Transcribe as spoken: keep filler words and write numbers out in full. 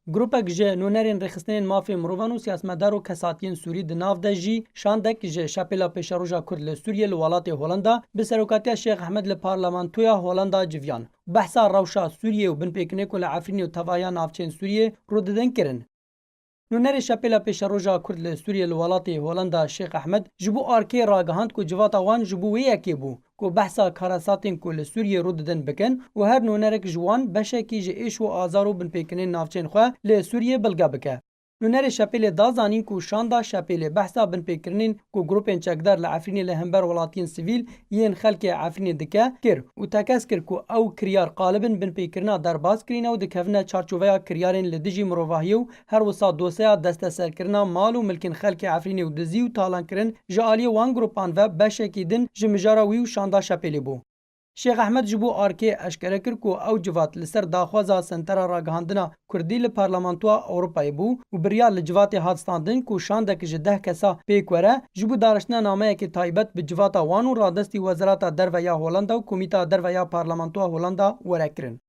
Grûpek ji nûnerên rêxistinên mafê mirovan û siyasmedar û kesatiyên Sûrî di nav de jî şandek ji Şepêla Pêşeroja Kurd li Sûriyê li welatê Holanda bi serokatiya Şêx Ehmed li parlamentoya Holanda civiyan. Behsa rewşa Sûriyê û binpêkirinê ku li Efrînê û tevahiya navçeyên Sûriyê rûdidin kirin. Nûnerê Şepêla Pêşeroja Kurd li Sûriyê li welatê Holanda Şêx Ehmed ji bo arkê ragihand ku civata wan ji bo wê yekê bû ku behsa karesatên ku li Sûriyê rûdidin bikin û her nûnerek ji wan beşekî ji êş û azar û binpêkirinên navçeyên xwe li Sûriyê bilge bike. Nûnerê Şepêlê da zanîn ku şanda Şepêlê behsa binpêkirinên ku grûpên çekdar li Efrînê li hember welatiyên sivîl yên xelkê Efrînê dike kir û tekez kir ku ew kiryar qalib in binpêkirina derbas kirîne û dikevine çarçoveya kiryarên li dijî mirovahiyê û her wisa dosyeya desteserkirina mal û milkên xelkê Efrînê û dizî û talankirin ji aliyê wan grûpan ve beşekî din ji mijara wî û şanda Şepêlê bû. Şêx Ehmed ji bo arkê eşkere kir ku ew civat li ser daxwaza Sentera Ragihandina Kurdî li Parlamentoya Ewropayê bû û biryar li civatê hat standin ku şandek ji deh kesa pêk were, ji bo dariştina nameyekê taybet bi civata wan û radestî Wezareta Derve ya Holanda û Komîta Derve ya Parlamentoya Holanda were kirin.